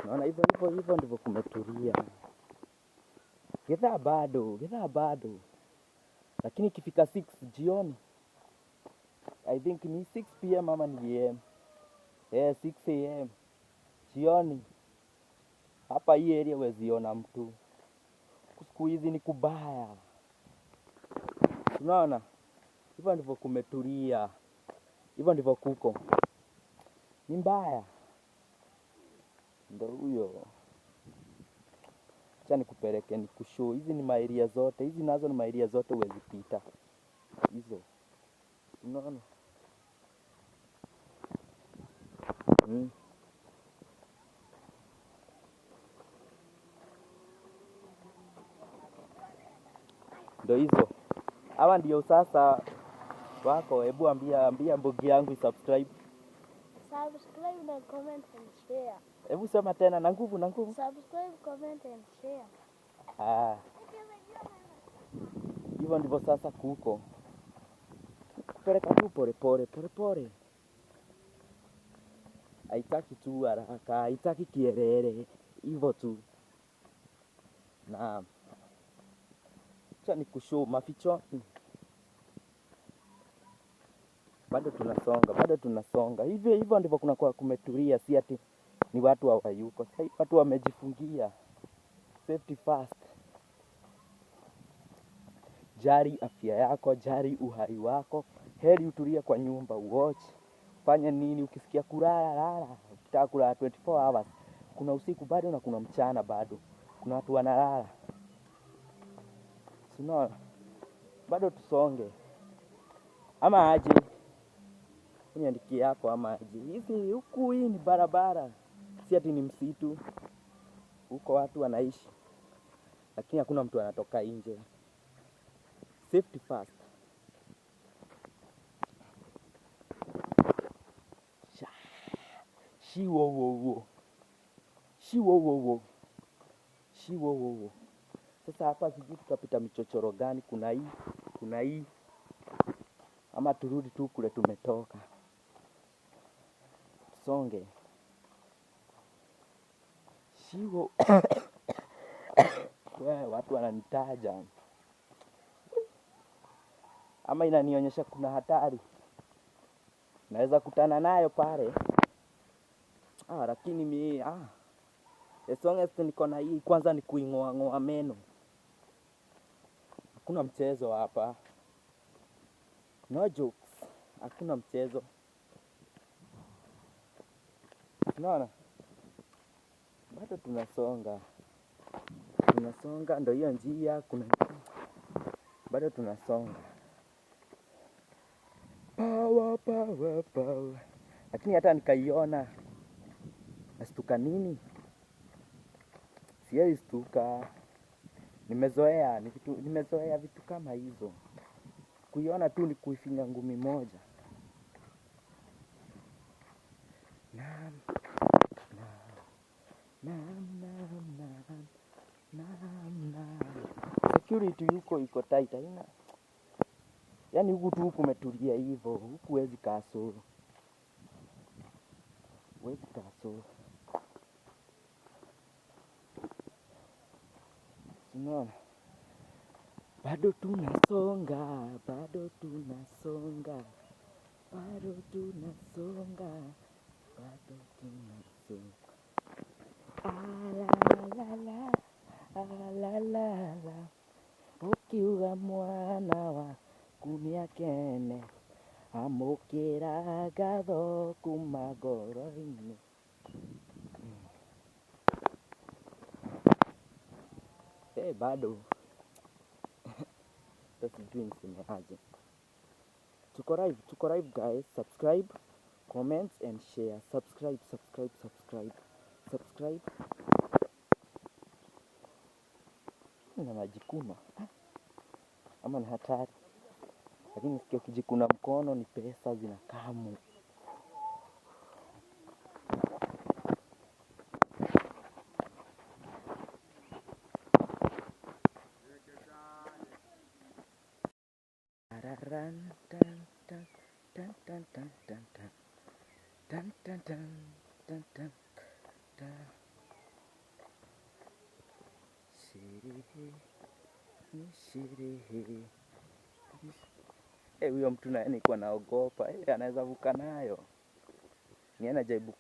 Naona hivyo hivyo hivyo ndivyo kumetulia. Githaa bado, githaa bado. Lakini ikifika 6 jioni, I think ni 6 pm ama ni am. Eh, 6 am jioni. Hapa hii area huwezi ona mtu. Siku hizi ni kubaya. Unaona? Hivyo ndivyo kumetulia. Hivyo ndivyo kuko. Ni mbaya. Ndo huyo. Acha nikupeleke nikushow. Hizi ni maeria zote. Hizi nazo ni maeria zote huwezi pita. Hizo. Unaona? Ndo hizo. Hawa ndio sasa wako. Hebu ambia mbogi yangu subscribe. Subscribe na comment and share. Hebu sema tena na nguvu, na nguvu. Subscribe, comment and share. Ah. Hivyo ndivyo sasa kuko. Kupeleka tu pole pole pole pole. Haitaki tu haraka, haitaki kielele, hivyo tu. Na acha nikushow maficho. Bado tunasonga, bado tunasonga. Hivyo hivyo ndivyo kunakuwa kumetulia, si ati ni watu hawayuko. Sasa watu wamejifungia. Safety first. Jali afya yako, jali uhai wako. Heri utulie kwa nyumba, watch. Fanya nini ukisikia kulala lala. Ukitaka kulala 24 hours. Kuna usiku bado na kuna mchana bado. Kuna watu wanalala. Si unaona? Bado tusonge. Ama aje? Uniandikie hapo ama aje. Hizi huku hii ni barabara. Si ati ni msitu. Huko watu wanaishi. Lakini hakuna mtu anatoka nje. Safety first. Sha. Shi wo wo wo. Shi wo wo wo. Shi wo wo wo. Sasa hapa sijui tutapita michochoro gani, kuna hii, kuna hii. Ama turudi tu kule tumetoka. Tusonge. Shiwo. We, watu wananitaja. Ama inanionyesha kuna hatari. Naweza kutana nayo pale. Ah, lakini mi, as long as niko na hii kwanza ni kuing'oa ng'oa meno. Hakuna mchezo hapa. No jokes. Hakuna mchezo. Unaona? Bado tunasonga. Tunasonga, ndio hiyo njia, kuna bado tunasonga. Power, power, power. Lakini hata nikaiona nastuka nini? Siwezi stuka. Nimezoea, ni vitu, nimezoea vitu kama hizo. Kuiona tu ni kuifinya ngumi moja. Naam, naam, naam, naam, naam, naam. Security huko iko tight, haina. Yaani huku tu kumetulia hivyo, huku huwezi kaa solo. Huwezi kaa solo. Unaona? Bado tunasonga, bado tunasonga, bado tunasonga, bado tunasonga. Ah, la la la, ah, la la la. Ukiuga mwana waku nĩakene, amũkĩra ngatho kuma ngoro-inĩ. Eh, bado sasa sijui niseme aje. Tuko live, tuko live guys. Subscribe, comment and share. Subscribe, subscribe, subscribe. Subscribe. Na najikuna. Ama ni hatari. Lakini sikia ukijikuna mkono ni pesa zinakamu. Tan, tan, tan, tan, tan, tan, tan. Tan, tan, tan. Tan, tan, ta. Sherehe ni sherehe. Eh, huyo mtu naye nilikuwa naogopa. Eh, anaweza vuka nayo. Ni anajaribu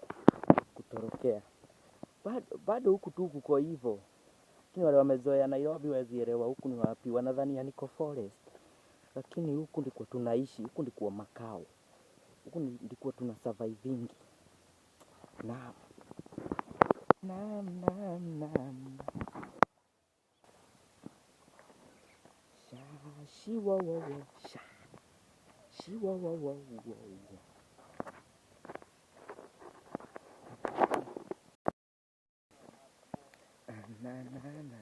kutorokea. Bado bado huku tu kuko hivyo. Lakini wale wamezoea Nairobi wazielewa huku ni wapi, wanadhania niko forest. Lakini huku ndiko tunaishi, huku ndiko makao. Huku ndiko tuna survivingi. Naam. Naam, naam, naam. Sha, shi, wo, wo, wo, sha. Shi, wo, wo, wo, wo, wo. Na, na, na, na.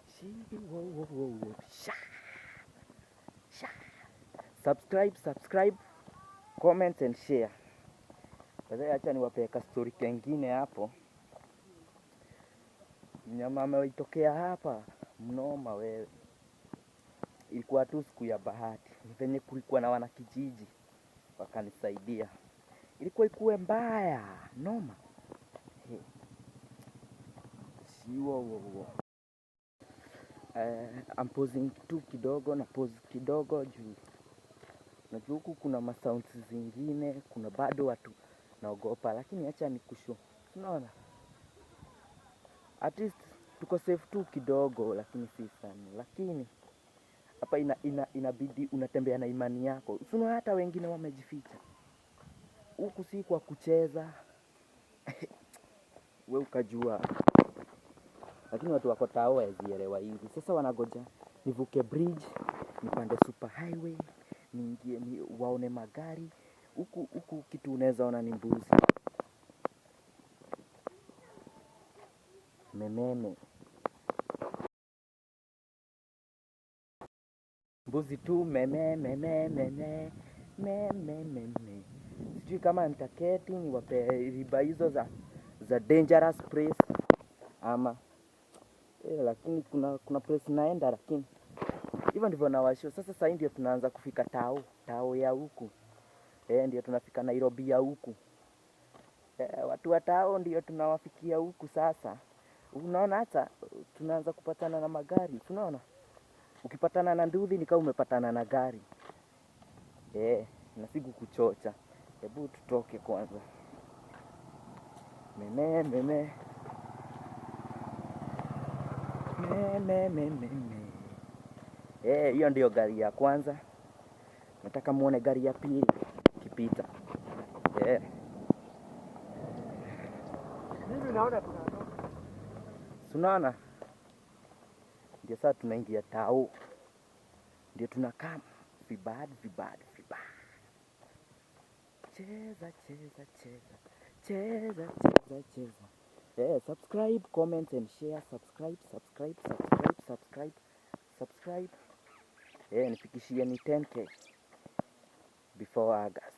Shi, wo, wo, wo, wo, sha. Sha. Subscribe, subscribe, comment and share. Sasa acha niwapee ka story kengine hapo. Mnyama ameitokea hapa mnoma wewe. Ilikuwa tu siku ya bahati, ni venye kulikuwa na wanakijiji wakanisaidia. Ilikuwa ikuwe mbaya noma. He. Siwo wo wo. I'm pausing tu kidogo na pause kidogo juu najua huku kuna masounds zingine, kuna bado watu naogopa, lakini acha nikushow. Unaona? At least tuko safe tu kidogo, lakini si sana. Lakini hapa inabidi unatembea na imani yako. Unaona hata wengine wamejificha huku, si kwa kucheza we ukajua, lakini watu wako tao waezielewa hivi. Sasa wanagoja nivuke bridge, nipande super highway, niingie ni waone magari huku huku. Kitu unaweza ona ni mbuzi mememe, mbuzi tu meme meme meme meme meme. Sijui kama nitaketi niwape riba hizo za dangerous place ama lakini kuna place naenda, lakini hivyo ndivyo nawashow. Sasa sasa ndio tunaanza kufika tao tao ya huku ndio tunafika Nairobi ya huku watu wa tao ndio tunawafikia huku sasa. Unaona hata tunaanza kupatana na magari, tunaona ukipatana na nduthi ni kama umepatana na gari na siku kuchocha. Hebu tutoke kwanza. Meme meme meme meme meme. Hiyo ndio gari ya kwanza. Nataka muone gari ya pili ikipita. Mimi naona tunatoka. Unaona? Ndio sasa tunaingia tao, ndio tunakaa vibad vibad vibad. Cheza cheza cheza cheza cheza cheza. Subscribe, comment and share. Subscribe, subscribe, subscribe, subscribe, subscribe. Nifikishie ni 10K before August.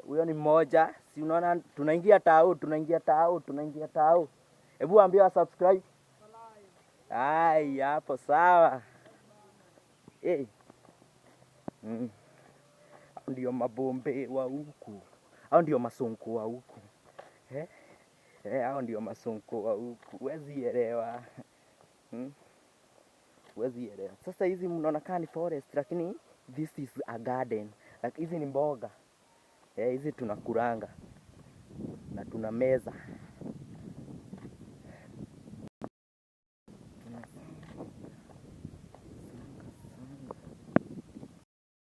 Huyo ni mmoja, si unaona tunaingia tao, tunaingia tao, tunaingia tao. Hebu ambia subscribe. Ai, hapo sawa. Hao ndio mabombe wa huku. Hao ndio masonko wa huku. Eh? Hao ndio masonko wa huku. Huwezi elewa. Huwezi elewa. Sasa hizi mnaona kama ni forest, lakini this is a garden. Like hizi ni mboga. Hizi tunakuranga na tuna meza.